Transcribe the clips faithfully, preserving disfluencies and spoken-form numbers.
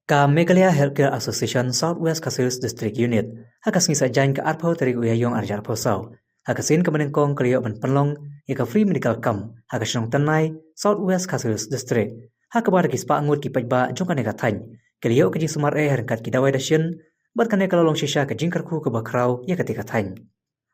Ka Meghalaya Healthcare Association South West Khasi Hills District Unit ha ka sngi Saitjaiñ ka arphew tarik u Ïaïong arhajar arphew saw ha ka sien kaba nyngkong ka la ïoh ban pynlong ïa ka free medical camp ha ka shnong Tynnai, South West Khasi Hills District, ha kaba da ki spah ngut ki paidbah jong kane ka thaiñ ki la ïoh ka jingsumar ei ha ryngkat ki dawai dashin, bad kane ka la long shisha ka jingkyrkhu kaba khraw ïa katei ka thaiñ.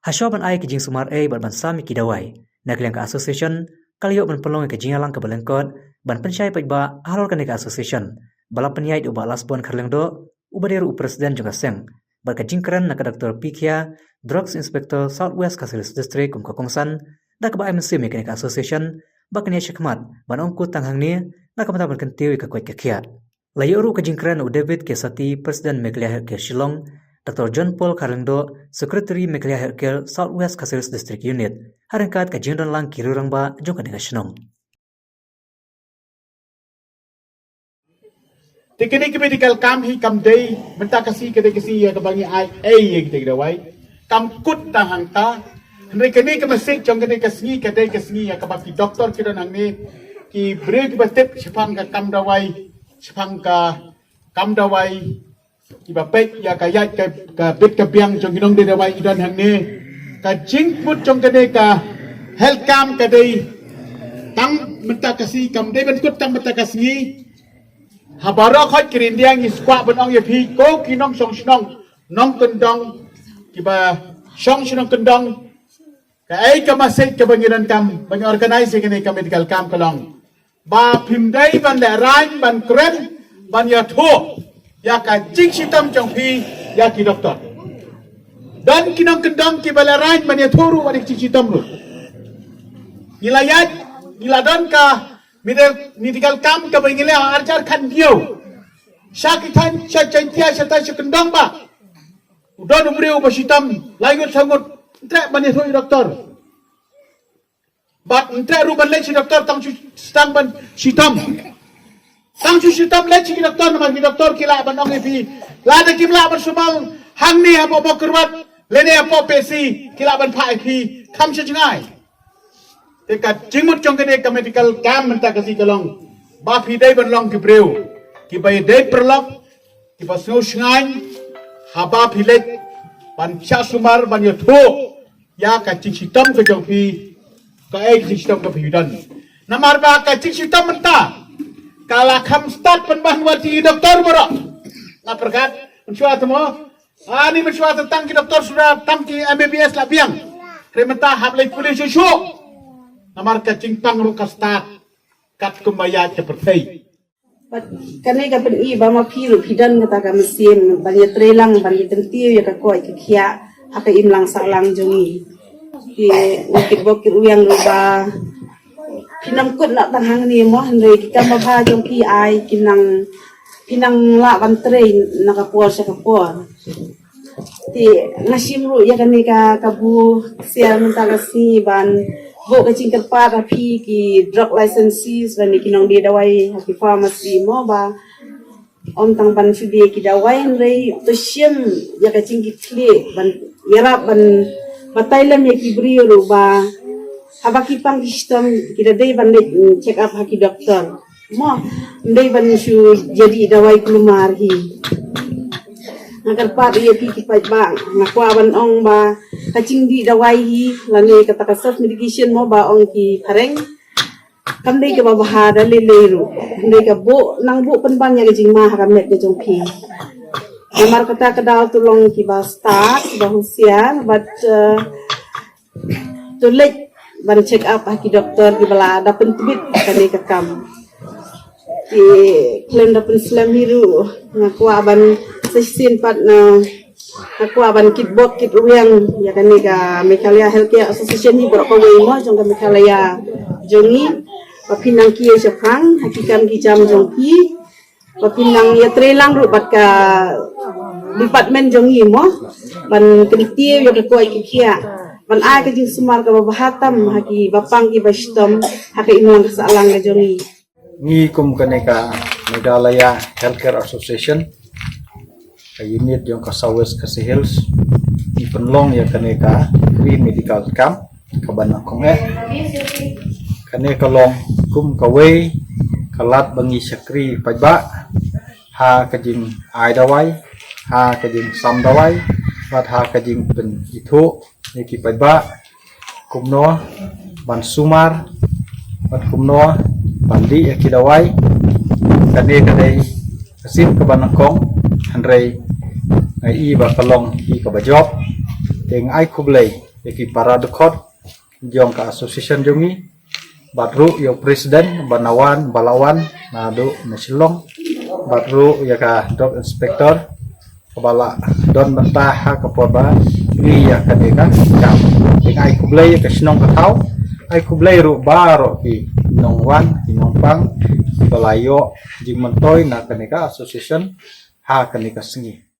Hashwa ban ai ka jingsumar ei bad ban sam ïa ki dawai, na ka liang ka association ka la ïoh ban pynlong ïa ka jingïalang kaba lyngkot ban pynshai paidbah halor kane ka association, ba la pynïaid da u Bah Lasbon Kharlyngdoh, uba dei ruh u president jong ka seng, bad ka jingkren na ka Doctor P Khia, Drugs Inspector South West Khasi Hills District, kum ka kongsan, da kaba ai mynsiem ïa kane ka association ba kan ïaid shakhmat ban ong kut tang hangne na ka bynta ban kyntiew ïa ka koit ka khiah. La ïoh ruh ka jingkren na u David K Sati, President Meghalaya Healthcare Shillong, Doctor John Paul Kharlyngdoh, Secretary Meghalaya Healthcare South West Khasi Hills District Unit, ha ryngkat ka jingdon lang ki riew rangbah jong kane ka shnong. Te kane ka medical camp hi kam dei mynta ka sngi, ka dei ka sngi ïa kaba ngi ai ei ïa kita ki dawai. Kam kut tang hangta. Hynrei kane ka message jong kane ka sngi ka dei ka sngi ïa kaba ki doktor ki don hangne, ki briew kiba tip shaphang ka kam dawai, shaphang ka kam dawai, kiba peit ïa ka ïaid ka, ka bit ka biang jong ki nongdie dawai ki don hangne. Ka jingkut jong kane ka health camp ka dei tang mynta ka sngi, kam dei ban kut tang mynta ka sngi. Ha baroh khoit ka ri India ngi sngewkwah ban ong ïa phi ko ki nongshong shnong, nongkyndong, kiba shong shnong kyndong, kaei ka message kaba ngi donkam ban organize ïa kane ka medical camp ka long ba phim dei ban lehraiñ, ban kren, ban ïathuh ïa ka jingshitom jong phi ïa ki doktor. Don ki nongkyndong kiba lehraiñ ban ïathuh ruh wat ïa ka jingshitom ruh. Ngi la ïaid, ngi la don ka medi-, medical camp kaba ngi leh arhajar khathynñiew. Sha ki thaiñ, sha Jaintia, shatai sha kyndong ba u don u briew ba shitom lai ngut saw ngut, ym treh ban ïathuh ïa doktor. Bad ym treh ruh ban leit sha doktor tang shu, tang ban shitom. Tang shu shitom leit sha ki doktor, namar ki doktor ki lah ban ong ïa phi, lada kim lah ban sumar hangne hapoh Mawkyrwat lane hapoh P C, ki lah ban phah ïa phi kham sha jngai. Te ka jingmut jong kane ka medical camp mynta ka sngi ka long ba phi dei ban long ki briew kiba ïadei paralok, kiba sngew shngaiñ haba phi leit ban shah sumar, ban ïathuh ïa ka jingshitom ka jong phi, kaei ka jingshitom ka phi don. Namar ba ka jingshitom mynta ka la kham stad pynban wat ïa ki doktor baroh. Nga pyrkhat mynshuwa te mo, ani mynshuwa te tang ki doktor suda, tang ki M B B S la biang. Hynrei mynta hap leit pule shuh shuh. Namar ka jingpang ruh ka stad katkum ba ïaid ka pyrthei. Bad kane ka pyni ba ma phi ruh phi don kata ka mynsiem ban ïatreilang, ban ïakyntiew ïa ka koit ka khiah ha ka imlang sahlang jong ngi. Te u kitbok kitrwiang ruh ba phi nang kut noh tang hangne mo, hynrei ki kam babha jong phi ai ki nang, phi nang lah ban trei na ka por sha ka por. Te nga shim ruh ïa kane ka kabu ksiar mynta ka sngi ban buh ka jingkyrpad ha phi ki drug licensees lane ki nongdie dawai ha ki pharmacy mo, ba ym tang ban shu die ki dawai hynrei to shim ïa ka jingkitkhlieh ban ïarap ban batai lem ïa ki briew ruh ba haba ki pang ki shitom ki da dei ban leit check up ha ki doktor. Mo, ym dei ban shu ïadie dawai kulmar hi. Nga kyrpad ïa phi ki paidbah, nga kwah ban ong ba ka jingdie dawai hi lane kata ka self medication mo ba ong ki phareng, kam dei kaba bha da lei lei ruh. Ym dei ka buh, nang buh pynban ïa ka jingma ha ka met ka jong phi. Namar kata ka daw to long kiba stad, kiba husiar, bad, eh, to leit ban check up ha ki doktor kiba la da pyntbit ha kane ka kam. Te khlem da pynslem hi ruh, nga kwah ban sa shisien pat, nga kwah ban kitbok kitrwiang ïa kane ka Meghalaya Healthcare Association hi baroh kawei mo jong ka Meghalaya jong ngi, ba phin nang kiew shaphang ha ki kam ki jam jong phi, ba phin nang ïatreilang ruh bad ka department jong ngi mo, ban kyntiew ïa ka koit ka khiah, ban ai ka jingsumar kaba bha tam ha kiba pang kiba shitom ha ka imlang ka sahlang ka jong ngi. Ngi kum kane ka Meghalaya Healthcare Association, ka unit jong ka South West Khasi Hills, ngi pynlong ïa kane ka free medical camp kaba nyngkong eh. Kane ka long kum kawei ka lad ba ngi shakri paidbah ha ka jingai dawai, ha ka jingsam dawai, bad ha ka jingpynithuh ïa ki paidbah kumno ban sumar, bad kumno ban dih ïa ki dawai. Kane ka dei ka sien kaba nyngkong, hynrei nga i ba ka long hi kaba jop. Te nga ai khublei ïa ki para dkhot jong ka association jong ngi, bad ruh ïa u president ba na wan, ba la wan naduh na Shillong, bad ruh ïa ka drug inspector kaba la don bynta ha ka por ba ngi ïa kane ka kam. Te nga ai khublei ïa ka shnong ka thaw, ai khublei ruh baroh ki nongwan ki nongpang ba la ïoh jingmyntoi na kane ka association ha kane ka sngi.